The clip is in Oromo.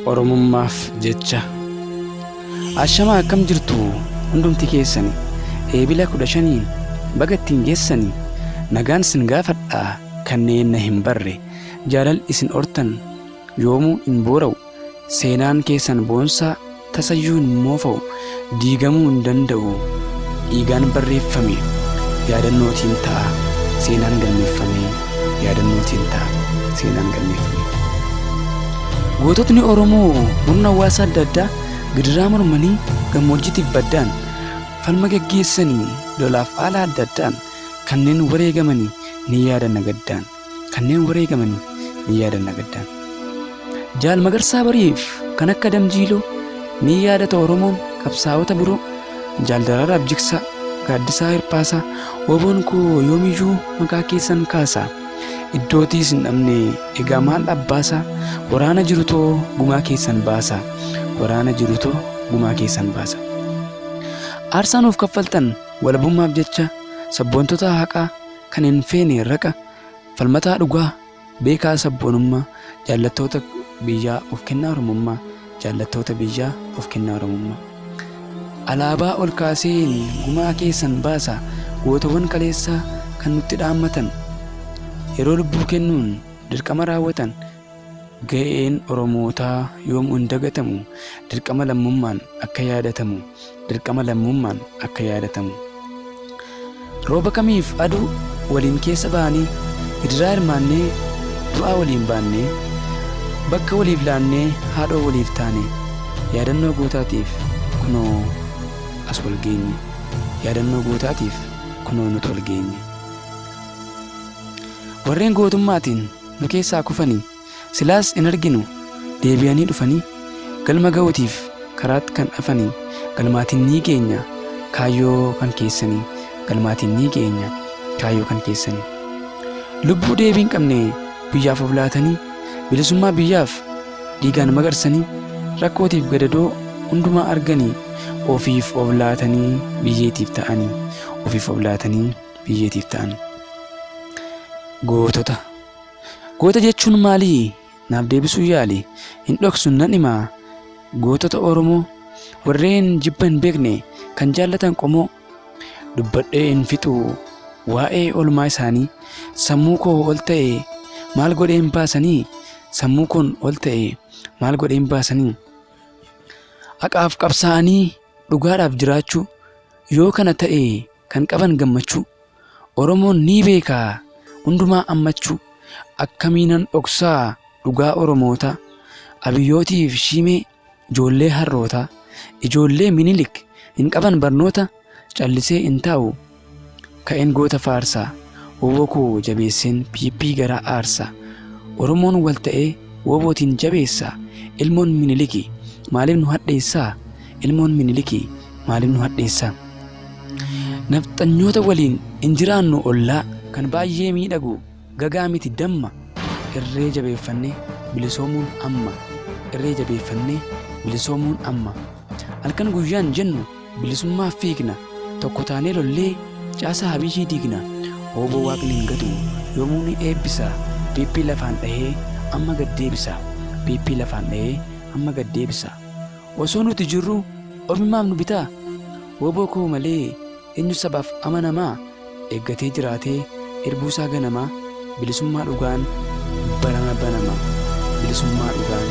Oromummaaf jecha. Ashamaa, akkam jirtu hundumti keessani? Eebila 15n baga ittiin geessani. Nagaan sin gaafadhaa kanneen na hin barre. Jaalal isin ortan yoomuu hin boora'u. Seenaan keessan boonsaa tasayyuu hin moofa'u, diigamuu hin danda'u. Dhiigaan barreeffame yaadannootiin ta'a seenaan galmeeffame, yaadannootiin ta'a seenaan galmeeffame. Goototni Oromoo murna hawaasa adda addaa gidiraa mormanii gammoojjiitiif baddaan falma gaggeessanii, lolaaf haala adda addaan kanneen wareegamanii ni yaadanna gaddaan, kanneen wareegamanii ni yaadanna gaddaan. Jaal Magarsaa Bariif kan akka Damjiiloo ni yaadata Oromoon qabsaa'ota biroo. Jaal Daraaraaf Jigsaa, Gaaddisaa Hirphaasaa, woboon koo yoomiyyuu maqaa keessan kaasa. Iddootiis hin dhabne egaa maal abbaasaa? Waraana jirutoo gumaa keessan baasa, waraana jirutoo gumaa keessan baasa. Aarsaa nuuf kaffaltan walabummaaf jecha, sabboontota haqaa kan hin feene raqa, falmataa dhugaa, beekaa sabboonummaa, jaallattoota biyyaa of kennaa Oromummaa, jaallattoota biyyaa of kennaa Oromummaa. Alaabaa ol kaaseen gumaa keessan baasa. Gootawwan kaleessaa kan nutti dhaammatan yeroo lubbuu kennuun dirqama raawwatan, ga'een Oromootaa yoomuu hin dagatamu, dirqama lammummaan akka yaadatamu, dirqama lammummaan akka yaadatamu. Rooba kamiif aduu waliin keessa ba'anii, gidiraa hirmaannee du'aa waliin baannee, bakka waliif laannee haadhoo waliif taane, yaadannoo gootaatiif kunoo as wal geenye, yaadannoo gootaatiif kunoo nuti wal geenye. Warreen gootummaatiin nu keessaa kufanii silaas hin arginu deebi'anii dhufanii, galma ga'uutiif karaatti kan hafanii, galmaatiin ni geenya kaayyoo kan keessanii, galmaatiin ni geenya kaayyoo kan keessanii. Lubbuu deebii hin qabne biyyaaf of laatanii, bilisummaa biyyaaf dhiigaan magarsanii, rakkootiif gadadoo hundumaa arganii, ofiif of laatanii biyyeetiif ta'anii, ofiif of laatanii biyyeetiif ta'an. Gootota. Goota jechuun maalii? Naaf deebisuu yaali. Hin dhoksu, nan himaa. Gootota Oromoo warreen jibba hin beekne, kan jaallatan qomoo, dubbadhee hin fixu waa'ee oolmaa isaanii. Sammuu koo ol ta'e maal godheen baasanii? Sammuu koon ol ta'e maal godheen baasanii? Haqaaf qabsaa'anii dhugaadhaaf jiraachuu, yoo kana ta'e kan qaban gammachuu. Oromoon ni beeka hundumaa ammachuu. Akkamiinan dhoksaa dhugaa Oromootaa? Abiyyootiif Shiimee ijoollee harrootaa, ijoollee Minilik hin qaban barnoota. Callisee hin taa'u, ka'een goota faarsaa. Woboo koo jabeesseen piippii garaa aarsaa. Oromoon wal ta'ee wobootiin jabeessaa. Ilmoon Miniliki maaliif nu hadheessaa? Ilmoon Miniliki maaliif nu hadheessaa? Nafxanyoota waliin hin jiraannu ollaa. Kan baay'ee miidhagu gagaa miti damma. Irree jabeeffannee bilisoomuun amma, irree jabeeffannee bilisoomuun amma. Halkan guyyaan jennu bilisummaaf fiigna, tokko taanee lollee caasaa Abiyyii diigna. Woboo Waaqni hin gatu, yoomuu ni eebbisa. Piippii lafaan dhahee amma gad deebisa, piippii lafaan dhahee amma gad deebisa. Osoo nuti jirru ormi maaf nu bitaa? Woboo koo malee eenyu sabaaf amanamaa? Eeggatee jiraatee irbuusaa ganamaa, bilisummaa dhugaan barana banama, bilisummaa dhugaan